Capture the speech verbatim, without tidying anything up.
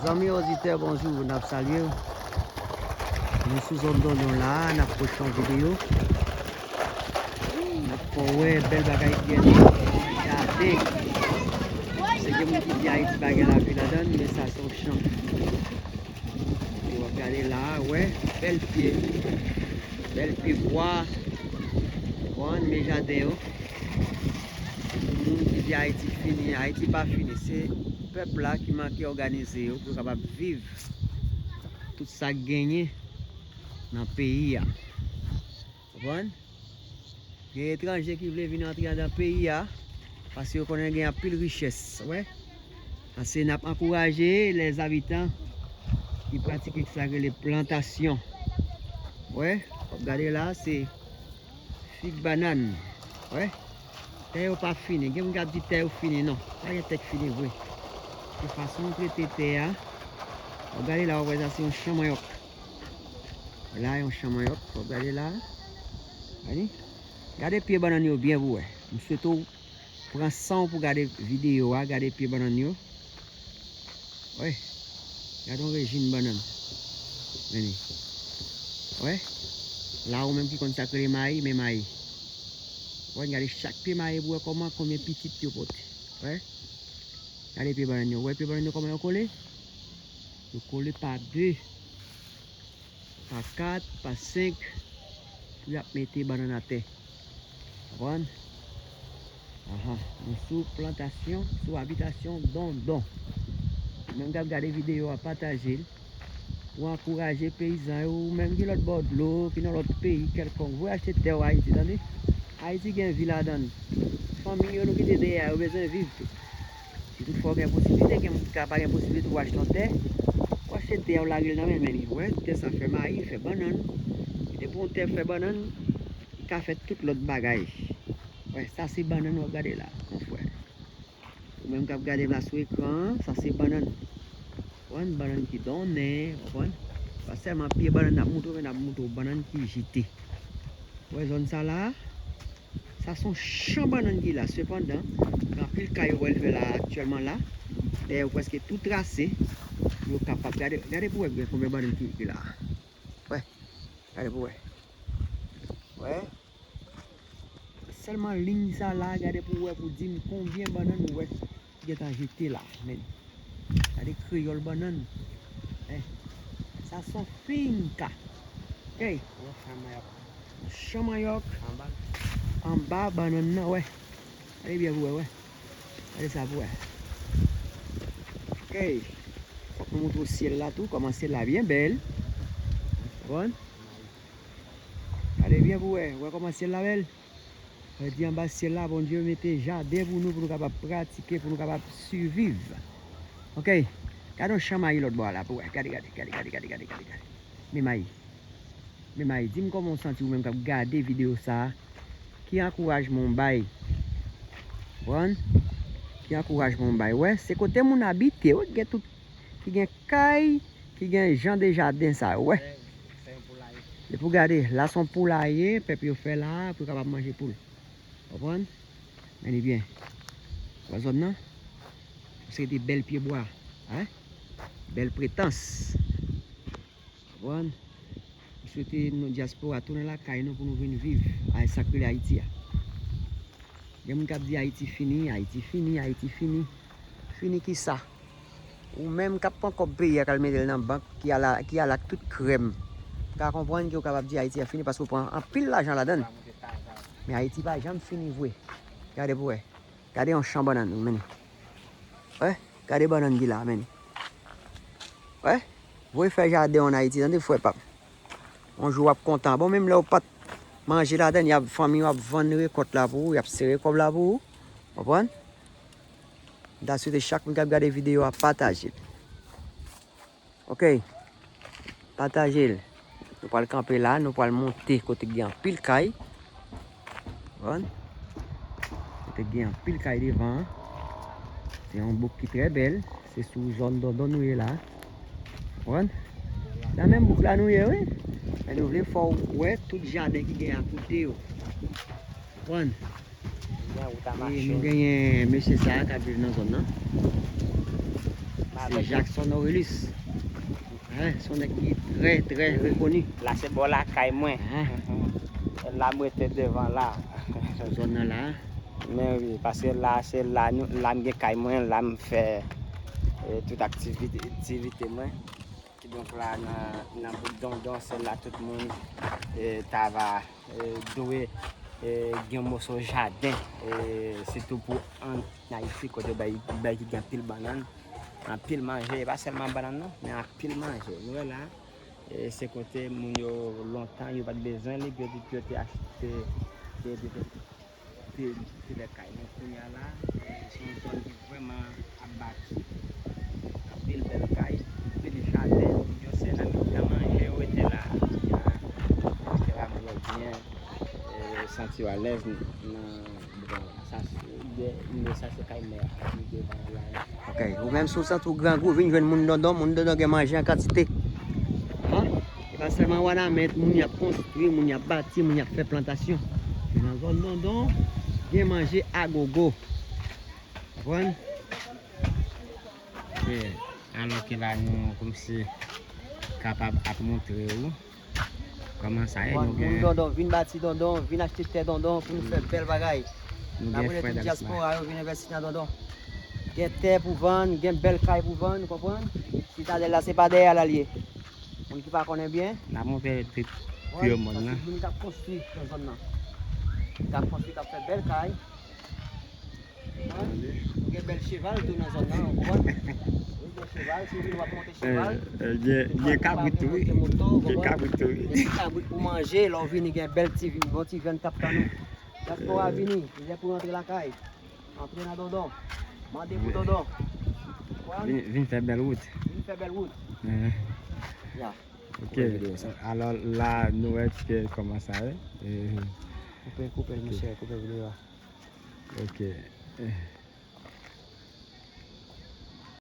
Zanmi oditè, bonjou, n ap salye w. Nou sou zòn Dondon la, n ap pote yon videyo. N ap fè w wè bèl bagay ki gen nan jaden. Se gen moun ki di Ayiti pa gen lavi ladan l, men sa se yon chan. E w ap gade la, wè, bèl pye, bèl pye bwa. Konprann, men jaden yo. Moun ki di Ayiti fini, Ayiti pa fini. Se pèp la ki manke òganize yo pou yo kapab viv tout sa k genyen nan peyi a. Konprann? Gen etranje ki vle vin antre andan peyi a, paske yo konnen gen anpil richès, wè. Paske n ap ankouraje lèzabitan ki pratike sa k rele plantasyon. Wè, w ap gade la, se fig, bannann. Wè, tè yo pa fini. Gen moun k ap di tè yo fini, non. Pa gen tè k fini vre. Se fason yo trete tè a. W ap gade la, w ap wè sa se yon chan manyòk. La yon chan manyòk, w ap gade la. Gade. Gade pye bannann yo byen pou wè. M swete w pran san w pou gade videyo a, gade pye bannann yo. Wè. Gade yon rejim bannann. Men li. Wè. La ou menm ki konn sa k rele mayi, men mayi. Wè, gade chak pye mayi pou wè kòman, konbyen pitit yo pote. Wè. Gade pye bannann yo. Wè pye bannann yo kòman yo kole? Yo kole pa de, pa kat, pa senk, pou y ap mete bannann atè. Konprann? Ahan, nou sou plantasyon, sou abitasyon Dondon. Ou menm k ap gade videyo a, pataje l. Pou ankouraje peyizan yo, ou menm ki lòt bò dlo, ki nan lòt peyi kèlkonk, voye achte tè w Ayiti, tande? Ayiti gen vi ladan l. Fanmi yo nou kite dèyè a, yo bezwen viv tou. Si toutfwa w gen posiblite, gen moun ki ka pa gen posiblite pou achte yon tè, ou achte tè a, ou lage l nan men, men li. Wè, tè sa fè mayi, fè bannann. Depi yon tè fè bannann, li ka fè tout lòt bagay. Wè, sa se bannann w ap gade la, mon frè. Ou menm k ap gade m la sou ekran an, sa se bannann. Konprann? Bannann ki donnen, konprann? Pa sèlman pye bannann n ap moutre w, men n ap moutre w bannann ki jete. Ou wè zòn sa la? Sa se yon chan bannann ki la. Sepandan, gen anpil kay yo wè l fè la aktyèlman la. Dèyè yo prèske tou trase pou yo kapab gade, gade pou wè gen konbyen bannann ki, ki la. Wè, gade pou wè. Wè. Sèlman liy sa la, gade pou wè, pou di m konbyen bannann ou wè ki gentan jete la, men. Gade kreyòl bannann. Eh, sa se yon finka. Hey. Yon chan manyòk. Chan manyòk. Anba. Anba bannann nan, wè. Gade byen pou wè, wè. Gade sa pou wè. Ok. Fòk nou montre w syèl la tou, kòman syèl la byen bèl. Konprann? Gade byen pou wè. Wè kòman syèl la bèl? Sa vle di anba syèl la, Bondye mete jaden pou nou, pou nou kapab pratike, pou nou kapab siviv. Ok. Gade yon chan mayi lòt bò a la pou wè. Gade, gade, gade, gade, gade, gade, gade, gade. Men mayi. Men mayi. Di m kòman w santi ou menm k ap gade videyo sa a. Ki ankourajman w bay? Konprann? Ki ankourajman w bay? Wè, se kote moun abite, wi, gen tout, ki gen kay, ki gen jan de jaden sa yo, wè. Fè, fè yon poulaye. Depi w gade, la se yon poulaye, pèp yo fè la, pou yo kapab manje poul. Konprann? Men li byen. Wè zòn nan? Se de bèl pye bwa, hein? Bèl pretans. Konprann? M swete nou dyaspora tounen lakay nou pou nou vin viv ay sa k rele Ayiti a. Gen moun k ap di Ayiti fini, Ayiti fini, Ayiti fini. Fini kisa? Ou menm k ap pran kòb peyi a k al mete l nan bank, ki al a, ki al ak tout krèm, m ka konprann ke w kapab di Ayiti a fini paske w pran anpil lajan ladan l. Men Ayiti pa janm fini vre. Gade pou wè. Gade yon chan bannann, men. Wè, gade bannann ki la, men. Wè, voye fè jaden w ann Ayiti, tande frè pa m. Yon jou w ap kontan. Bon, menm lè w pa t manje ladan l, y ap, fanmi w ap vann rekòt la pou ou, y ap sere kòb la pou ou. Konprann? M ta swete chak moun k ap gade videyo a pataje l. Ok. Pataje l. Nou pral kanpe la, nou pral monte kote k gen anpil kay. Konprann? Kote k gen anpil kay devan an. Se yon bouk ki trè bèl. Se sou zòn Dondon nou ye la. Konprann? Nan menm bouk la nou ye, wi. Men nou vle fè w wè tout jaden ki gen akote yo. Konprann? Gen wout a mache. E nou genyen mesye sa a k ap viv nan zòn nan. M a Se Jackson Aurelius. Hein, se yon nèg ki trè, trè rekoni. La se bò lakay mwen. Hein? La m rete devan la. Sou zòn nan la. Men wi, paske la se la, nou, la m gen kay mwen, la m fè eh, tout aktivite, aktivite mwen. Kidonk la nan, nan bout Dondon, se la tout moun eh, ta va eh, dwe eh, gen yon moso jaden, eh, sitou pou an Ayiti, kote bay, bay ki gen anpil bannann, anpil manje, e pa sèlman bannann non, men anpil manje. Nou wè la, eh, se kote moun yo lontan, yo pa t bezwen li, pou yo te, pou yo te achte, pou yo te pi, pi bèl kay. Men kounye a la, eh, se yon zòn ki vrèman ap bati. Anpil bèl kay, anpil jaden, yo se nan mitan manje yo rete la. Kounye a, se la moun yo byen, eh, santi yo alèz nan, nan, bon, sa se, de, de, sa se kay mè a, ki devan la. Ok, ou menm si w santi w grangou, vin jwenn moun Dondon, moun Dondon gen manje an kantite. Hein? E pa sèlman Wanament, moun y ap konstwi, moun y ap bati, moun y ap fè plantasyon. Men nan zòn Dondon, gen manje a gogo. Konprann? Ok. Alò ke la nou kòmsi kapab ap montre ou kòman sa ye. Bon, nou moun gen Dondon, vin bati Dondon, vin achte tè Dondon pou nou fè bèl bagay. Nou gen frè Dalisma. N ap rele tout dyaspora yo vin envesti nan Dondon. Gen tè pou vann, gen bèl kay pou vann, ou konprann? Sitadèl la, se pa dèyè l al ye. Moun ki pa konnen byen. N ap montre tout pye mòn nan. Moun k ap konstwi nan zòn nan. K ap konstwi, k ap fè bèl kay. Ou gen bèl cheval tou nan zòn nan, ou konprann? Ou gen cheval, si w vin w ap monte cheval. Eh, eh, gen, gen kabrit tou, wi. Gen kabrit tou, wi. Gen ti kabrit pou manje, lè w vini gen bèl ti, bon ti vyann k ap tann ou. Dyaspora vini, li lè pou rantre lakay. Antre nan Dondon. Mande pou Dondon. Vin, vin fè bèl wout. Vin fè bèl wout. Ya. Ok. Alò la, nou wè ke kòman sa ye. Eh, koupe, koupe, monchè, koupe videyo a. Ok.